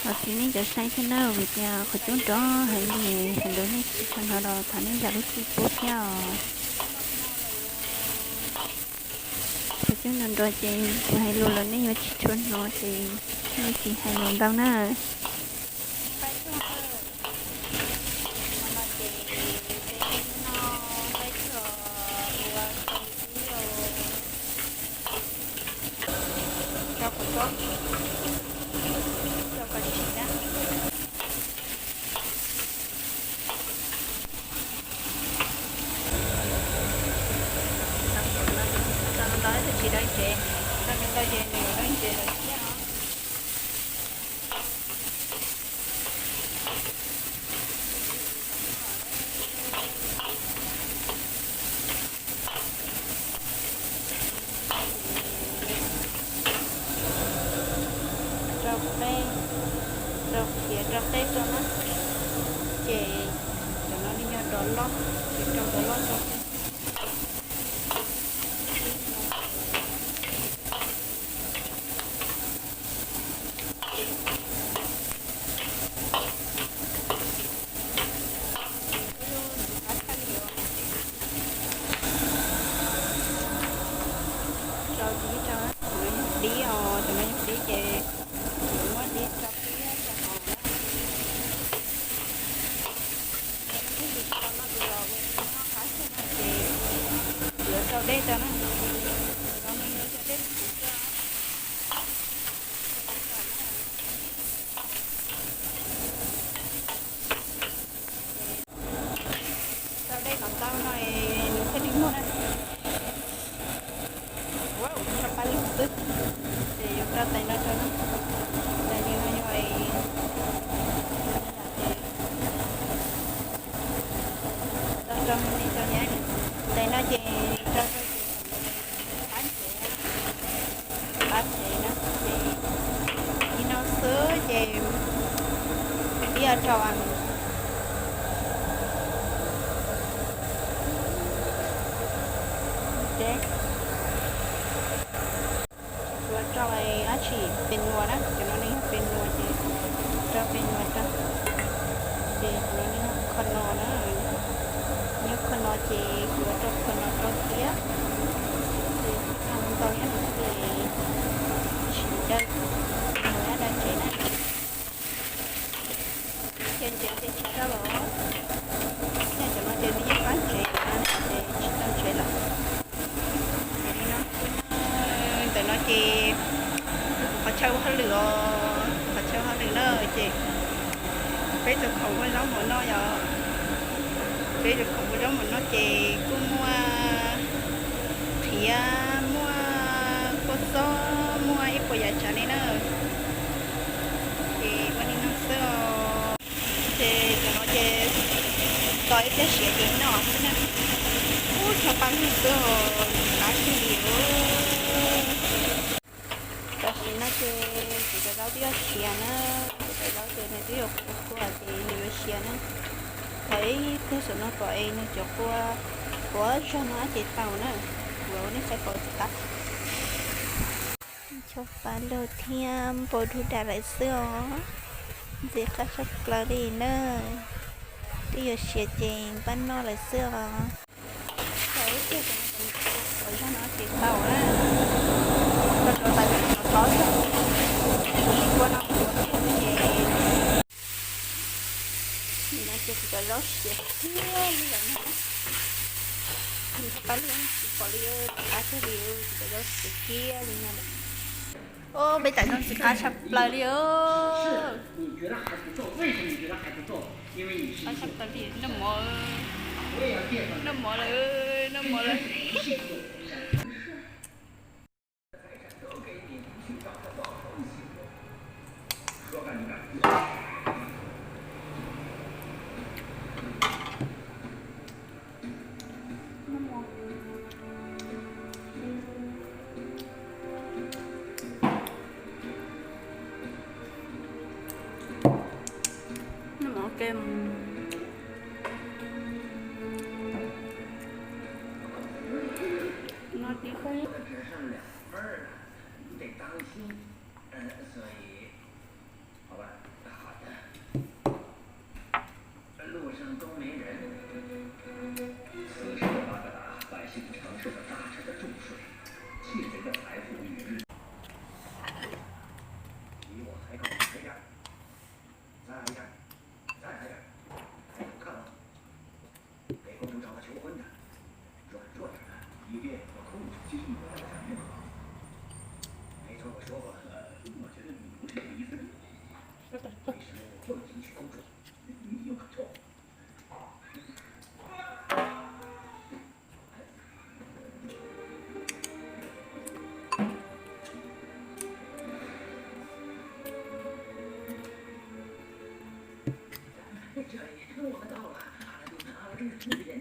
Los txiv nej cov saib thiab na, vim tias qhov cub nrov heev li, sawv daws nej tsis tshua hnov los thov nej zam lub txim pub thiab os. Qhov cub nrov nrov ces kuv hais lus los nej yuav tsis tshua hnov ces nej tsis hais lus ntau na. Tau ntau ntau tsis dawb cev, tau ntau ntau ces nws yuav dawb cev lawm thiab os. Rau qej, rau khiav rau qej rau na, ces cov no nej nyob rov loj, ces rau rov loj rau qej. Rau dib rau, kuv dib os, cov no yog dib ces kuv muab dib rau peb rau hauv na. Ces kuv yuav rau dej rau na, rau dej. Rau dej kom ntau no nws thiaj li muag na. Ua ua rau pab lug xwb, ces yuav rau tais no rau na. Tais li no yog rau rau me me rau na. Tais no ces rau rau ces qab ntsev, qab ntsev na, ces li no xwb ces ib rau ces kuv rau dab tsi pes nuas na, cov no nws yog pes nuas ces rau pes nuas rau. Ces cov no nws yog kho no na, yog kho no ces kuv rau kho no rau thiab. Ces ntau ntau nyob no ces tsis dawb, mus dab dab tsev na. Cia ntsev ces tsis rau los, cov no ces nws yeej qab ntsev ces tsis tau ntsev lawm. Ntawm no ces qhov chaw ua hauj lwm os, qhov chaw ua hauj lwm na ces peb tus khoom ua zaub mov noj yom, peb tus khoom ua zaub mov noj ces kuj muaj qhiav, muaj kua txob, muaj ib puas yam tsav li na. Ces ua li no xwb os. Ces cov no ces tos ib pliag siav ces noj xwb na. Ub, tshav paj lug xwb os, qab kawg li os. Tam sim no ces kuv cov zaub twb yuav siav na, kuv cov zaub ces nws twb yuav qhuav qhuav ces nws yuav siav na. Thov ib pliag saum no kom es nws cov qhuav qhuav zog no ces tau na. Kuv ua nej saib pom tsis qab. Tshav paj lug thiab npau dub dam lawm xwb os. Ntxim qab tshaj plaws li na. Twb yuav siav ces npaj noj lawm xwb os. Tau ib pliag, qhuav zog no ces tau na. Tau rau tais no tov zog, kuv tsis ua no kuv ua kiag xwb ces. Nim no ces kuv cov zaub siav kiag li lawm no. Kuv pab lug tsis pom li, qab kiag li, kuv cov zaub siav kiag li no. Ob, peb tais zaub ntxim qab tshaj plaws li os. Qab tshaj plaws li, noj mov, noj mov lawm, noj mov lawm. Noj mov ua ke. No tib 好吧，好的。路上都没人，四十个巴格达百姓尝受着大臣的重税，窃贼的财富与日。比我还高，抬点儿，再抬点儿，再抬点儿，抬头看望。给公主找个求婚的，软弱点的，以便我控制机密的反应好。没错，我说过了，我觉得你不是第一次。为什么我不能迎娶公主？你又敢臭？这里，我们到了。阿拉丁，阿拉丁，你的眼